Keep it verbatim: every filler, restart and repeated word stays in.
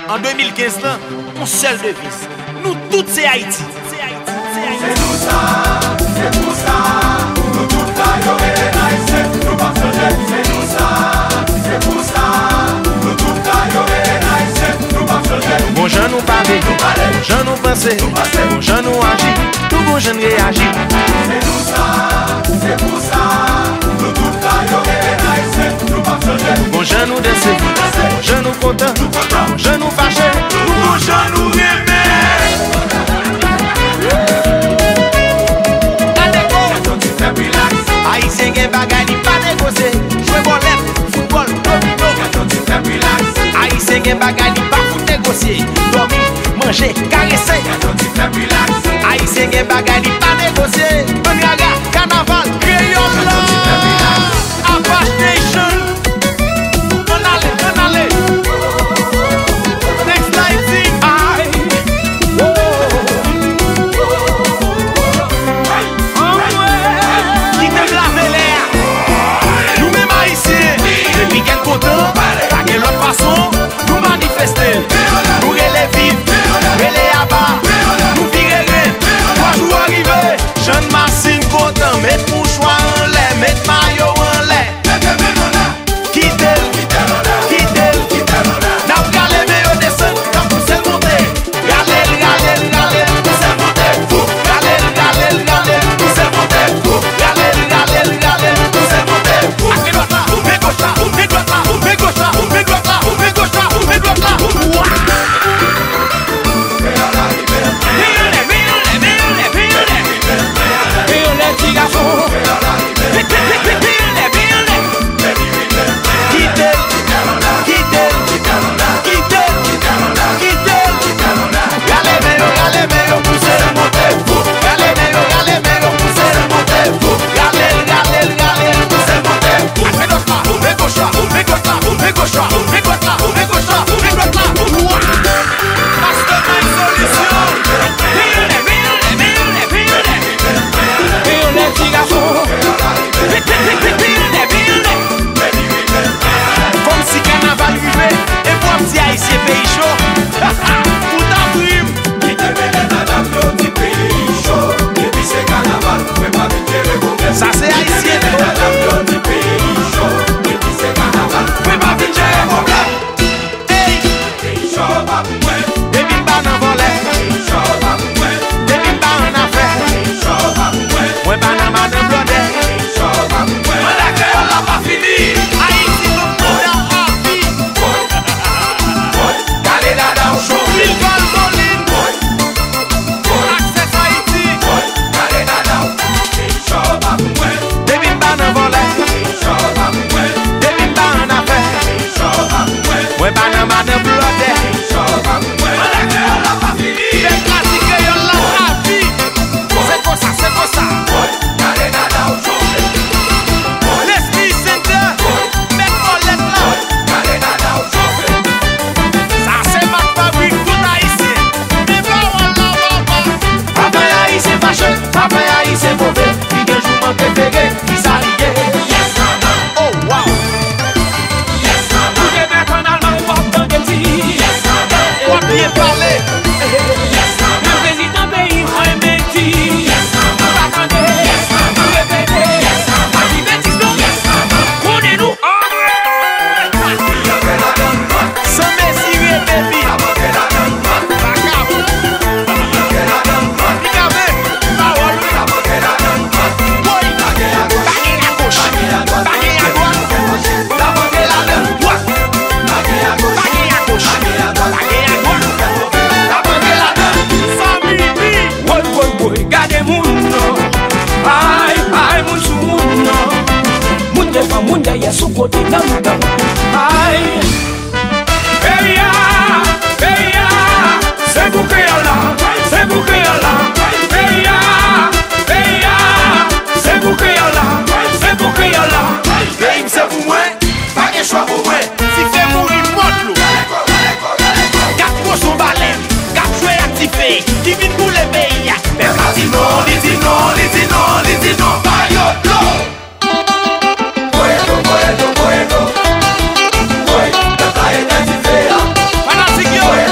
An de mil kenz lan, yon sèl deviz, nou tout se Ayiti. Se nou sa, se pou sa, nou tout la yo rele Ayisyen, nou p ap chanje. Se nou sa, se pou sa, nou tout la yo rele Ayisyen, nou p ap chanje. Nou gon jan nou pale, nou pale, gon jan nou panse, nou panse, gon jan nou aji, nou gon jan n reyaji. Se nou sa, se pou sa, nou tout la yo rele Ayisyen, nou p ap chanje. Gon jan nou danse, gon jan nou kontan, gon jan nou fache, nou gon jan nou renmen. Ayisyen gen bagay li pa negosye, jwe bòlèt, foutbòl, domino. Ayisyen gen bagay li pa fout negosye, dòmi, manje, karese. Ayisyen gen bagay li pa negosye, ann raga, kanaval, kreyòl la. Apache Nation. Ann ale, ann ale. Next lighting. Ay. Anmwey. Kite m lave lè a. Nou menm Ayisyen, depi kèk kontan, pa gen lòt fason, nou manifeste. Nou rele viv, rele aba, nou vire ren. Twa jou a rive, Jan Masin kontan, met mouchwa anlè, met mayo anlè. Kite l, kite l, kite l. N ap rale men yo desann, n ap pouse l monte. Rale l, rale l, rale l, pouse l monte. Rale l, rale l, rale l, pouse l monte. Rale l, rale l, rale l, pouse l monte. Ak men dwat la, men goch la, men dwat la, men goch la, men dwat la, men goch la, men dwat la. Wa! Men anlè, men anlè, men anlè, men anlè. Men anlè, ti gason. Kite l, kite l, kite l, kite l, kite l. Rale men yo, rale men yo, pouse l monte. Rale men yo, rale men yo, pouse l monte. Rale l, rale l, rale l, pouse l monte. Men dwat la, men goch la, men dwat la, men goch la, men dwat la, men goch la, men dwat la. Wa! Mastermind Solution. Men anlè, men anlè, men anlè, men anlè. Men anlè, ti gason. Men anlè, men anlè. Kòmsi kanaval rive, epi w ap di Ayisyen peyi cho. Ou t ap ri m. Kite mele madanm yo di peyi cho. Depi se kanaval, mwen pa vin jere pwoblèm. Sa se Ayisyen. Kite mele madanm yo di peyi cho. Depi se kanaval, mwen pa vin jere pwoblèm. Ey! Depi m pa nan vòlè. Depi m pa ann afè. Mwen pa nan madanm blòdè. Manda kreyòl la pa fini. Ayiti gon manda avi. Gade dada w chonje. Nicole Colin. Access Haïti. Depi m pa nan vòlè. Depi m pa ann afè. Mwen pa nan madanm blòdè. Bèl klasi kreyòl la avi. Se konsa, se konsa. Leslie Center, mèt bòlèt la. Sa se mak fabrik tout Ayisyen. Men pawòl la, papa. Pa fè Ayisyen fache, pa fè Ayisyen move. Li gen jouman prefere, ki sa li ye? Yes, mama. Oh, wow. Yes, mama. Ou te fè kanal la, ou ap tande di. Yes, mama. W ap byen pale. Yes, mama. Men prezidan peyi mwen, men di. Yes, mama. Ou pa tande. Yes, mama. Ou repete. Yes, mama. Pa di betis non. Yes, mama. Konnen nou antre. San mezire, baby. Vagabon. Li ka men pawòl. Woy. Pa gen agoch. Pa gen adwat. Pa gen agoch. Pa gen adwat. Woy, woy, woy, gade moun nan. Ay, ay, moun sou moun nan. Moun devan, moun dèyè, sou kote, nan mitan. Ay. Peyi a, peyi a, se pou kreyòl la, se pou kreyòl la. Peyi a, peyi a, se pou kreyòl la, se pou kreyòl la. Peyi m se pou mwen, pa gen chwa pou mwen. Dife mouri mòd lou. Kat poson balèn k ap jwe ak dife, ki vin boule peyi a. Pèp la di non, li di non, li di non, li di non, ba yo dlo. Voye dlo, voye dlo, voye dlo. Voye, pèp la etenn dife a. Fanatik yo. Voye